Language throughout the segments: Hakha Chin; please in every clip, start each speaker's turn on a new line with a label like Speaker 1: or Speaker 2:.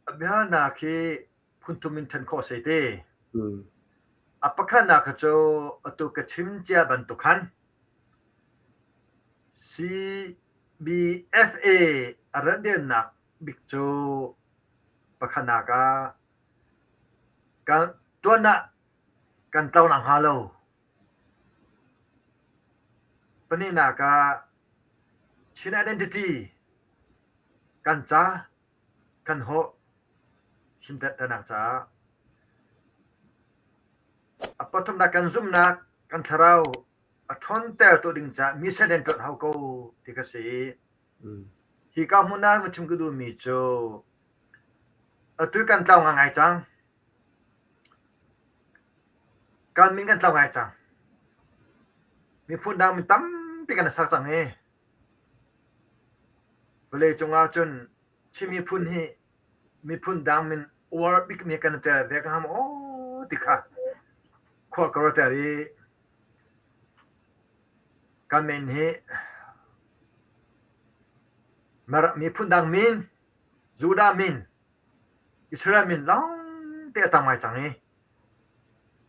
Speaker 1: A biahalnak hi phunthum in ṭhen khawh a si te. A pakhatnak kha cu atu ka chim cia bantuk khan CBFA a rat dennak bik cu pakhatnak ah kan tuan ah kan tlo nakhnga lo. Pahnihnak ah Chin identity kan ca kan hawh himternak caah a pathumnak kan zumhnak kan thlarau a ṭhawnter tu ding caah mission rian ṭuan hau ko ti kha si. Hika hmun ah va chim ka duhmi cu atu kan tlau ngai cang. Kan min kan tlau ngai cang. Miphun dang min tampi kan i sak cang i Vawleicung ahcun Chin miphun hi miphun dang min uar bikmi kan i tel ve hnga maw ti kha khua ka ruatter i kan min hi miphun dang min, Judah min, Israel min lawngte a tam ngai cang i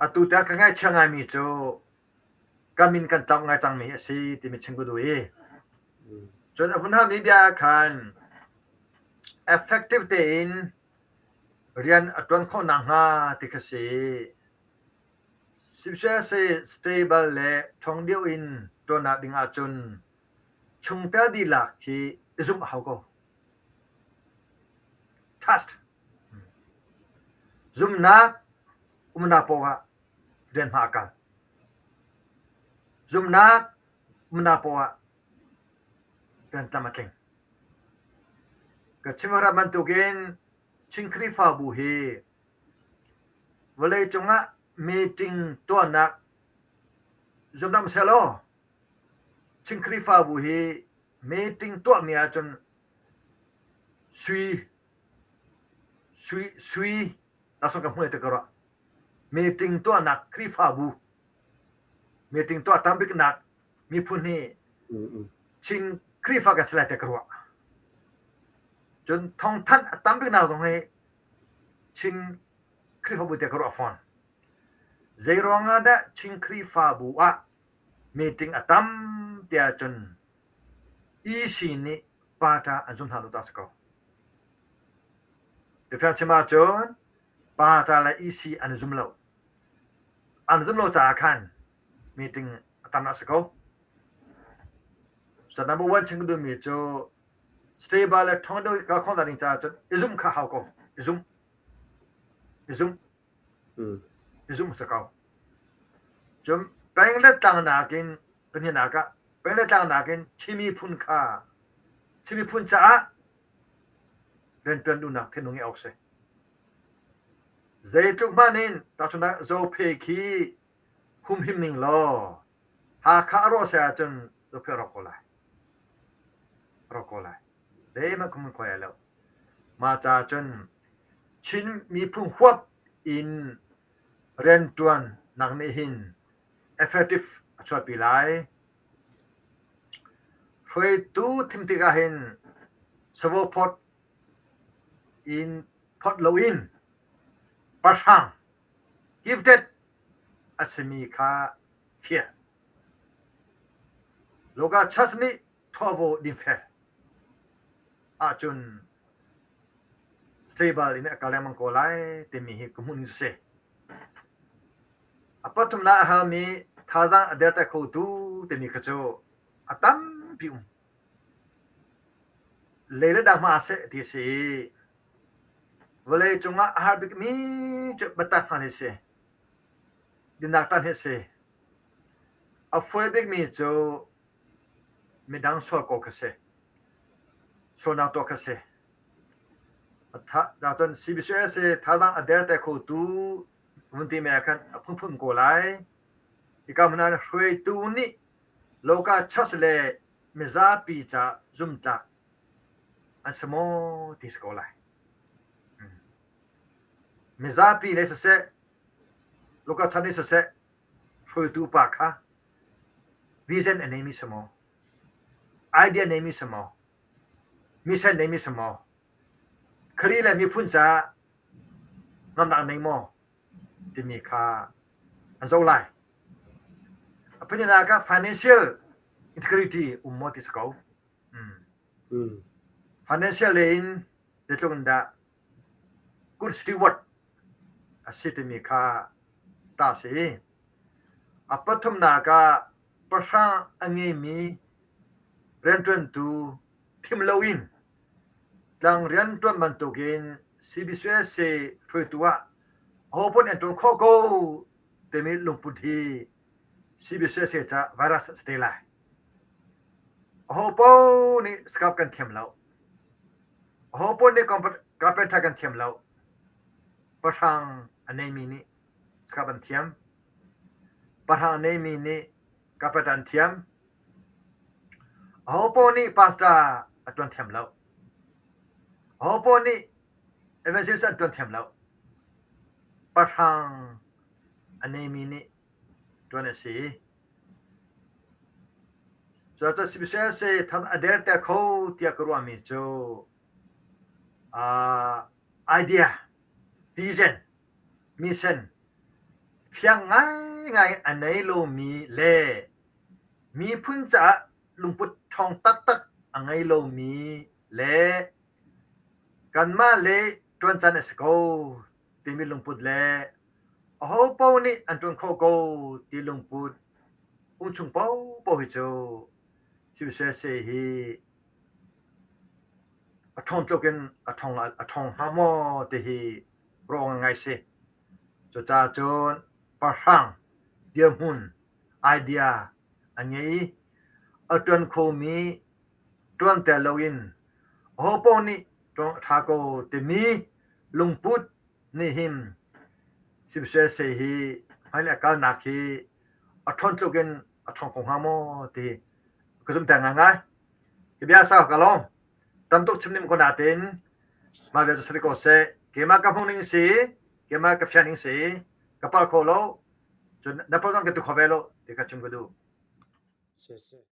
Speaker 1: atu tiang ka ngaihchia ngaimi cu Ka min kan tlauh ngai cangmi a si timi chim ka duh i cun a vun halmi bia ah khan effective tein rian a ṭuan khawh nakhnga ti kha si. Sihmanhsehlaw stable le ṭhawng deuh in ṭuannak ding ahcun chungtel dihlak hi i zumh a hau ko. Trust. Zumhnak umnak paoh ah rian hma a kal. Zumhnak umnak paoh ah rian tlam a tling. Ka chim ram bantukin Chin Khrihfabu hi vawleicung ah meeting tuahnak zumdam sehlaw Chin Khrihfabu hi meeting tuahmi ahcun sui sui sui laksawng ka hmuh ti ka ruah. Meeting tuahnak Khrihfabu meeting tuah tam biknak miphun hi Chin Khrihfa kan si lai tiah ka ruah. Cun thawngthanh a tam biknak zong hi Chin Khrihfabu tiah ka ruah fawn. Zei ruangah dah Chin Khrihfabu ah meeting a tam tiah cun EC nih pata an zum hna lo ta si ko. Biafiang chim ahcun pata le EC an i zum lo. An i zum lo caah khan meeting a tam a si ko. So number one chim ka duhmi cu stable le ṭhawng deuh kal khawh ding caah cun i zumh kha hau ko. I zumh. I zumh. I zumh si ko. Cun peng le tlang nakin pahnihnak ah peng le tlang nakin Chin miphun kha Chin miphun caah rianṭuan duhnak thinlung ngeih awk si. Zeitluk hmanh in tahchunhnak Zophe khi humhim ning law Hakha a rawh seh ahcun Zophe a rawk ko lai. A rawk ko lai. Zeihmanh khum khoi ai lo. Mah caah cun Chin miphun huap in rianṭuan nak nih hin effective a chuahpi lai. Hruaitu thim tikah hin savo phawt in phawt loin pahrang gifted a simi kha fial. Local church nih thawvo dinfel ahcun stable in a kal lengmang ko lai timi hi ka hmuh ning si. A pathumnak a halmi thazaang a derter khotu timi kha cu a tampi um. Lei le dang hma seh ti a si i vawlei cungah a har bikmi cu biatak hna hi a si. Dinnak ṭan hi a si. A fawi bikmi cu midang sual kawl kha si. Sualnak tuah kha si. Cun CBCUSA thazaang a derter khotu vun timi ah khan a phunphun ko lai. Hika hmun ah hruaitu nih local church le mizapi ca zumtlak an si maw ti si ko lai. Mizapi le siseh, local church nih siseh, hruaitu pa kha vision a neimi si maw? Idea neimi si maw? Mission neimi si maw? Khrih le miphun caah ngamnak nei maw timi kha an zoh lai. A pahnihnak ah financial integrity um maw ti si ko. Financial lei in zeitluk in dah good steward a si timi kha ta a si. A pathumnak ah pahrang a ngeimi rianṭuantu thim loin tlang rianṭuan bantukin CBCUSA hruaitu ah ahopaoh nih an ṭuan khawh ko timi lungput hi CBCUSA caah virus a si te lai. Ahopaoh nih scout kan thiam lo. Ahopaoh nih carpenter kan thiam lo. Pahrang a neimi nih scout an thiam. Pahrang a neimi nih carpenter an thiam. Ahopaoh nih pastor a ṭuan thiam lo. Ahopaoh nih evangelist an ṭuan thiam lo. Pahrang a neimi nih ṭuan a si. Cucaah siseh than a derter kho tiah ka ruahmi cu idea, vision, mission fiang ngaingai a nei lomi le miphun caah lungput ṭhawng taktak a ngei lomi le kanmah le ṭuan can a si ko timi lungput le ahopaoh nih an ṭuan khawh ko ti lungput um chung paohpaoh hi cu siseh hi a ṭhawng tluk in a ṭhawng a ṭhawng hnga maw ti hi ruah ngai si. Cucaah cun pahrang dirhmun idea a ngei i a ṭuan khomi ṭuanter loin ahopaoh nih ṭuan a ṭha ko timi lungput nih hin siseh hi hmailei a kalnak hi a ṭhawn tluk in a ṭhawng ko hnga maw ti ka zumhter ngaingai. Hi bia sau ka lawm. Tam tuk chim ning ko natin mah vial cu si ko seh. Keimah ka hmuh ning si, keimah ka fian ning si, ka palh kho lo. Cun na palh zong ka ti kho ve lo ti kha chim ka duh.
Speaker 2: Siseh.